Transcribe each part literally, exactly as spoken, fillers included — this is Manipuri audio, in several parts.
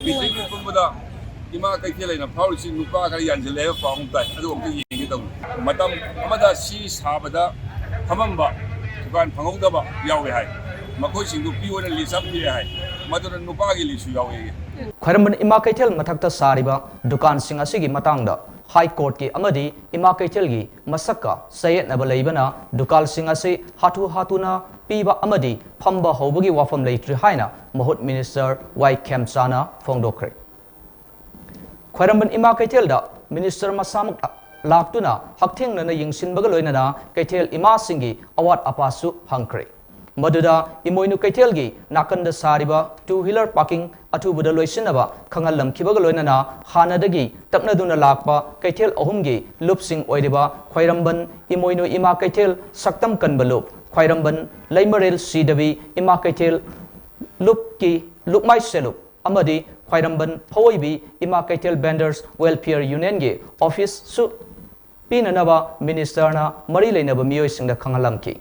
ꯃꯤꯇꯤꯡꯒꯤ ꯄꯨꯝꯕꯗ ꯏꯃꯥ ꯀꯩꯊꯦꯜ ꯍꯥꯏꯅ ꯐꯥꯎꯔꯤꯁꯤ ꯅꯨꯄꯥ ꯈꯔ ꯌꯥꯟꯁꯤꯜꯂꯦ ꯍꯥꯏꯕ ꯄꯥꯎ ꯑꯃ ꯇꯥꯏ꯫ ꯑꯗꯨ ꯑꯃꯨꯛꯇ ꯌꯦꯡꯒꯦ ꯇꯧꯕꯅꯤ꯫ ꯃꯇꯝ ꯑꯃꯗ ꯁꯤ ꯁꯥꯕꯗ ꯐꯝꯃꯝꯕ ꯗꯨꯀꯥꯟ ꯐꯪꯍꯧꯗꯕ ꯌꯥꯎꯏ ꯍꯥꯏ꯫ ꯃꯈꯣꯏꯁꯤꯡꯗꯨ ꯄꯤꯌꯣꯅ ꯂꯤꯁ ꯑꯃ ꯄꯤꯔꯦ ꯍꯥꯏ꯫ ꯃꯗꯨꯗ ꯅꯨꯄꯥꯒꯤ ꯂꯤꯁꯁꯨ ꯌꯥꯎꯏ꯫ ꯈ꯭ꯋꯥꯏꯔꯝꯕꯟ ꯏꯃꯥ ꯀꯩꯊꯦꯜ ꯃꯊꯛꯇ ꯁꯥꯔꯤꯕ ꯗꯨꯀꯥꯟꯁꯤꯡ ꯑꯁꯤꯒꯤ ꯃꯇꯥꯡꯗ ꯍꯥꯏ ꯀꯣꯔꯠꯀꯤ ꯑꯃꯗꯤ ꯏꯃꯥ ꯀꯩꯊꯦꯜꯒꯤ ꯃꯁꯛꯀ ꯆꯌꯦꯠꯅꯕ ꯂꯩꯕꯅ ꯗꯨꯀꯥꯟꯁꯤꯡ ꯑꯁꯤ ꯍꯥꯊꯨ ꯍꯥꯊꯨꯅ ꯄꯤꯕ ꯑꯃꯗꯤ ꯐꯝꯕ ꯍꯧꯕꯒꯤ ꯋꯥꯐꯝ ꯂꯩꯇ꯭ꯔꯤ ꯍꯥꯏꯅ ꯃꯍꯨꯠ ꯃꯤꯅꯤꯁꯇꯔ ꯋꯥꯏ ꯈꯦꯝꯆꯥꯅ ꯐꯣꯡꯗꯣꯛꯈ꯭ꯔꯦ꯫ ꯈ꯭ꯋꯥꯏꯔꯝꯕꯟ ꯏꯃꯥ ꯀꯩꯊꯦꯜꯗ ꯃꯤꯅꯤꯁꯇꯔ ꯃꯁꯥꯃꯛ ꯂꯥꯛꯇꯨꯅ ꯍꯛꯊꯦꯡꯅꯅ ꯌꯦꯡꯁꯤꯟꯕꯒ ꯂꯣꯏꯅꯅ ꯀꯩꯊꯦꯜ ꯏꯃꯥꯁꯤꯡꯒꯤ ꯑꯋꯥꯠ ꯑꯄꯥꯁꯨ ꯍꯪꯈ꯭ꯔꯦ꯫ ꯃꯗꯨꯗ ꯏꯃꯣꯏꯅꯨ ꯀꯩꯊꯦꯜꯒꯤ ꯅꯥꯀꯟꯗ ꯁꯥꯔꯤꯕ two wheeler parking ꯑꯊꯨꯕꯗ ꯂꯣꯏꯁꯤꯟꯅꯕ ꯈꯪꯍꯜꯂꯝꯈꯤꯕꯒ ꯂꯣꯏꯅꯅ ꯍꯥꯟꯅꯗꯒꯤ ꯇꯞꯅꯗꯨꯅ ꯂꯥꯛꯄ ꯀꯩꯊꯦꯜ ꯑꯍꯨꯝꯒꯤ ꯂꯨꯞꯁꯤꯡ ꯑꯣꯏꯔꯤꯕ ꯈ꯭ꯋꯥꯏꯔꯝꯕꯟ ꯏꯃꯣꯏꯅꯨ ꯏꯃꯥ ꯀꯩꯊꯦꯜ ꯁꯛꯇꯝ ꯀꯟꯕ ꯂꯨꯞ, ꯈ꯭ꯋꯥꯏꯔꯝꯕꯟ ꯂꯩꯃꯔꯦꯜ ꯁꯤꯗꯕꯤ ꯏꯃꯥ ꯀꯩꯊꯦꯜ ꯂꯨꯞꯀꯤ ꯂꯨꯞꯃꯥꯏ ꯁꯦꯂꯨꯞ ꯑꯃꯗꯤ ꯈ꯭ꯋꯥꯏꯔꯝꯕꯟ ꯐꯋꯣꯏꯕꯤ ꯏꯃꯥ ꯀꯩꯊꯦꯜ vendors welfare unionꯒꯤ officeꯁꯨ ꯄꯤꯅꯅꯕ ꯃꯤꯅꯤꯁꯇꯔꯅ ꯃꯔꯤ ꯂꯩꯅꯕ ꯃꯤꯑꯣꯏꯁꯤꯡꯗ ꯈꯪꯍꯜꯂꯝꯈꯤ꯫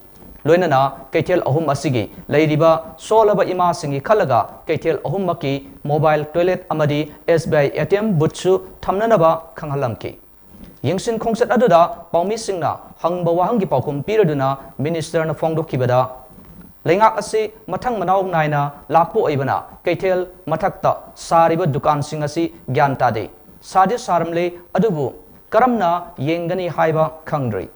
ꯂꯣꯏꯅꯅ ꯀꯩꯊꯦꯜ ꯑꯍꯨꯝ ꯑꯁꯤꯒꯤ ꯂꯩꯔꯤꯕ ꯁꯣꯜꯂꯕ ꯏꯃꯥꯁꯤꯡꯒꯤ ꯈꯜꯂꯒ ꯀꯩꯊꯦꯜ ꯑꯍꯨꯝꯃꯛꯀꯤ mobile toilet ꯑꯃꯗꯤ S B I A T M boothꯁꯨ ꯊꯝꯅꯅꯕ ꯈꯪꯍꯜꯂꯝꯈꯤ꯫ ꯌꯦꯡꯁꯤꯟ ꯈꯣꯡꯆꯠ ꯑꯗꯨꯗ ꯄꯥꯎꯃꯤꯁꯤꯡꯅ ꯍꯪꯕ ꯋꯥꯍꯪꯒꯤ ꯄꯥꯎꯈꯨꯝ ꯄꯤꯔꯗꯨꯅ ꯃꯤꯅꯤꯁꯇꯔꯅ ꯐꯣꯡꯗꯣꯛꯈꯤꯕꯗ, ꯂꯩꯉꯥꯛ ꯑꯁꯤ ꯃꯊꯪ ꯃꯅꯥꯎ ꯅꯥꯏꯅ ꯂꯥꯛꯄ ꯑꯣꯏꯕꯅ ꯀꯩꯊꯦꯜ ꯃꯊꯛꯇ ꯁꯥꯔꯤꯕ ꯗꯨꯀꯥꯟꯁꯤꯡ ꯑꯁꯤ ꯒ꯭ꯌꯥꯟ ꯇꯥꯗꯦ꯫ ꯁꯥꯗꯤ ꯁꯥꯔꯝꯂꯦ, ꯑꯗꯨꯕꯨ ꯀꯔꯝꯅ ꯌꯦꯡꯒꯅꯤ ꯍꯥꯏꯕ ꯈꯪꯗ꯭ꯔꯤ꯫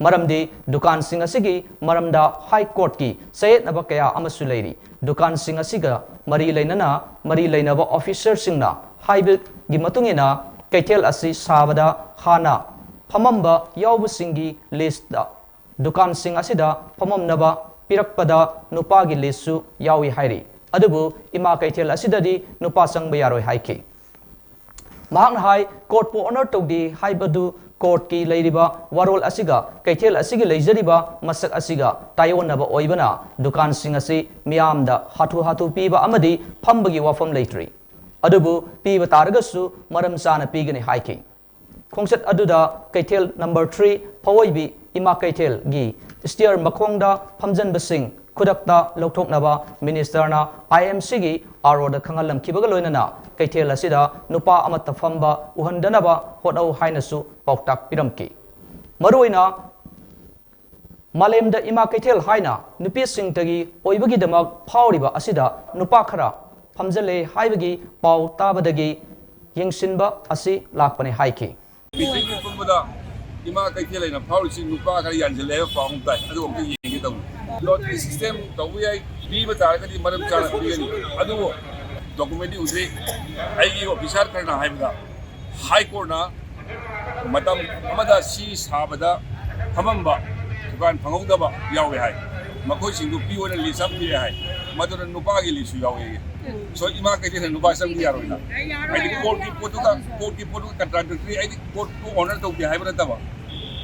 ꯃꯔꯝꯗꯤ ꯗꯨꯀꯥꯟꯁꯤꯡ ꯑꯁꯤꯒꯤ ꯃꯔꯝꯗ ꯍꯥꯏ ꯀꯣꯔꯠꯀꯤ ꯆꯌꯦꯠꯅꯕ ꯀꯌꯥ ꯑꯃꯁꯨ ꯂꯩꯔꯤ꯫ ꯗꯨꯀꯥꯟꯁꯤꯡ ꯑꯁꯤꯒ ꯃꯔꯤ ꯂꯩꯅꯅ ꯃꯔꯤ ꯂꯩꯅꯕ officerꯁꯤꯡꯅ ꯍꯥꯏꯕꯒꯤ ꯃꯇꯨꯡ ꯏꯟꯅ ꯀꯩꯊꯦꯜ ꯑꯁꯤ ꯁꯥꯕꯗ ꯍꯥꯟꯅ ꯐꯝꯃꯝꯕ ꯌꯥꯎꯕꯁꯤꯡꯒꯤ listꯇ ꯗꯨꯀꯥꯟꯁꯤꯡ ꯑꯁꯤꯗ ꯐꯝꯃꯝꯅꯕ ꯄꯤꯔꯛꯄꯗ ꯅꯨꯄꯥꯒꯤ listꯁꯨ ꯌꯥꯎꯏ ꯍꯥꯏꯔꯤ꯫ ꯑꯗꯨꯕꯨ ꯏꯃꯥ ꯀꯩꯊꯦꯜ ꯑꯁꯤꯗꯗꯤ ꯅꯨꯄꯥ ꯆꯪꯕ ꯌꯥꯔꯣꯏ ꯍꯥꯏꯈꯤ꯫ ꯃꯍꯥꯛꯅ ꯍꯥꯏ, ꯀꯣꯔꯠꯄꯨ honor ꯇꯧꯗꯦ ꯍꯥꯏꯕꯗꯨ ꯀꯣꯔꯠꯀꯤ ꯂꯩꯔꯤꯕ ꯋꯥꯔꯣꯜ ꯑꯁꯤꯒ ꯀꯩꯊꯦꯜ ꯑꯁꯤꯒꯤ ꯂꯩꯖꯔꯤꯕ ꯃꯁꯛ ꯑꯁꯤꯒ ꯇꯥꯏꯑꯣꯟꯅꯕ ꯑꯣꯏꯕꯅ ꯗꯨꯀꯥꯟꯁꯤꯡ ꯑꯁꯤ ꯃꯤꯌꯥꯝꯗ ꯍꯥꯊꯨ ꯍꯥꯊꯨ ꯄꯤꯕ ꯑꯃꯗꯤ ꯐꯝꯕꯒꯤ ꯋꯥꯐꯝ ꯂꯩꯇ꯭ꯔꯤ꯫ ꯑꯗꯨꯕꯨ ꯄꯤꯕ ꯇꯥꯔꯒꯁꯨ ꯃꯔꯝ ꯆꯥꯅ ꯄꯤꯒꯅꯤ ꯍꯥꯏꯈꯤ꯫ ꯈꯣꯡꯆꯠ ꯑꯗꯨꯗ ꯀꯩꯊꯦꯜ number three ꯐꯋꯣꯏꯕꯤ ꯏꯃꯥ ꯀꯩꯊꯦꯜꯒꯤ stair ꯃꯈꯣꯡꯗ ꯐꯝꯖꯟꯕꯁꯤꯡ ꯈꯨꯗꯛꯇ ꯂꯧꯊꯣꯛꯅꯕ ꯃꯤꯅꯤꯁꯇꯔꯅ I M Cꯒꯤ ꯑꯥꯔ ꯑꯣꯗ ꯈꯪꯍꯜꯂꯝꯈꯤꯕꯒ ꯂꯣꯏꯅꯅ ꯀꯩꯊꯦꯜ ꯑꯁꯤꯗ ꯅꯨꯄꯥ ꯑꯃꯠꯇ ꯐꯝꯕ ꯎꯍꯟꯗꯅꯕ ꯍꯣꯠꯅꯧ ꯍꯥꯏꯅꯁꯨ ꯄꯥꯎꯇꯥꯛ ꯄꯤꯔꯝꯈꯤ꯫ ꯃꯔꯨꯑꯣꯏꯅ ꯃꯥꯂꯦꯝꯗ ꯏꯃꯥ ꯀꯩꯊꯦꯜ ꯍꯥꯏꯅ ꯅꯨꯄꯤꯁꯤꯡꯇꯒꯤ ꯑꯣꯏꯕꯒꯤꯗꯃꯛ ꯐꯥꯎꯔꯤꯕ ꯑꯁꯤꯗ ꯅꯨꯄꯥ ꯈꯔ ꯐꯝꯖꯜꯂꯦ ꯍꯥꯏꯕꯒꯤ ꯄꯥꯎ ꯇꯥꯕꯗꯒꯤ ꯌꯦꯡꯁꯤꯟꯕ ꯑꯁꯤ ꯂꯥꯛꯄꯅꯤ ꯍꯥꯏꯈꯤ꯫ ꯄ꯭ꯔꯤꯊꯤꯕꯤ ꯄꯨꯝꯕꯗ ꯏꯃꯥ ꯀꯩꯊꯦꯜ ꯍꯥꯏꯅ ꯐꯥꯎꯔꯤꯁꯤ ꯅꯨꯄꯥ ꯈꯔ ꯌꯥꯟꯁꯤꯜꯂꯦ ꯍꯥꯏꯕ ꯄꯥꯎ ꯑꯃ ꯇꯥꯏ꯫ ꯑꯗꯨ ꯑꯝꯇ ꯌꯦꯡꯒꯦ ꯇꯧꯕꯅꯤ꯫ ꯂꯣꯇꯔꯤ ꯁꯤꯁꯇꯦꯝ ꯇꯧꯕ ꯌꯥꯏ, ꯄꯤꯕ ꯇꯥꯔꯒꯗꯤ ꯃꯔꯝ ꯆꯥꯅ ꯄꯤꯒꯅꯤ꯫ ꯑꯗꯨꯕꯨ ꯗꯣꯀꯨꯃꯦꯟꯗꯤ ꯎꯗ꯭ꯔꯤ꯫ ꯑꯩꯒꯤ ꯑꯣꯐꯤꯁꯥꯔ ꯈꯔꯅ ꯍꯥꯏꯕꯗ ꯍꯥꯏ ꯀꯣꯔꯠꯅ ꯃꯇꯝ ꯑꯃꯗ ꯁꯤ ꯁꯥꯕꯗ ꯐꯝꯃꯝꯕ ꯗꯨꯀꯥꯟ ꯐꯪꯍꯧꯗꯕ ꯌꯥꯎꯋꯦ ꯍꯥꯏ꯫ ꯃꯈꯣꯏꯁꯤꯡꯗꯨ ꯄꯤꯌꯣꯅ ꯂꯤꯁ ꯑꯃ ꯄꯤꯔꯦ ꯍꯥꯏ꯫ ꯃꯗꯨꯅ ꯅꯨꯄꯥꯒꯤ ꯂꯤꯁꯁꯨ ꯌꯥꯎꯋꯦ꯫ ꯁꯣ ꯏꯃꯥ ꯀꯩꯊꯦꯜꯅ ꯅꯨꯄꯥ ꯆꯪꯕ ꯌꯥꯔꯣꯏꯅ꯫ ꯍꯥꯏꯗꯤ ꯀꯣꯔꯠꯀꯤ ꯄꯣꯠꯇꯨꯒ, ꯀꯣꯔꯠꯀꯤ ꯄꯣꯠꯇꯨꯒ ꯀꯟꯇ꯭ꯔꯥꯗꯤꯛꯇ꯭ꯔꯤ꯫ ꯑꯩꯗꯤ ꯀꯣꯔꯠꯇꯨ ꯑꯣꯅꯔ ꯇꯧꯗꯦ ꯍꯥꯏꯕ ꯅꯠꯇꯕ꯫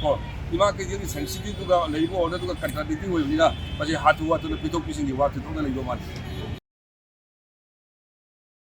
ꯀꯣ ꯏꯃꯥ ꯀꯩꯊꯦꯜꯒꯤ ꯁꯪꯁꯤꯇꯤꯗꯨꯒ ꯂꯩꯔꯤꯕ ꯑꯣꯅꯔꯗꯨꯒ ꯀꯟꯇ꯭ꯔꯥꯗꯤꯛꯇ꯭ꯔꯤ ꯑꯣꯏꯕꯅꯤꯅ ꯃꯁꯤ ꯍꯥꯊꯨ ꯍꯥꯊꯨꯅ ꯄꯤꯊꯣꯛ ꯄꯤꯁꯤꯟꯒꯤ ꯋꯥ ꯊꯣꯏꯗꯣꯛꯅ ꯂꯩꯕ ꯃꯥꯟꯗꯦ꯫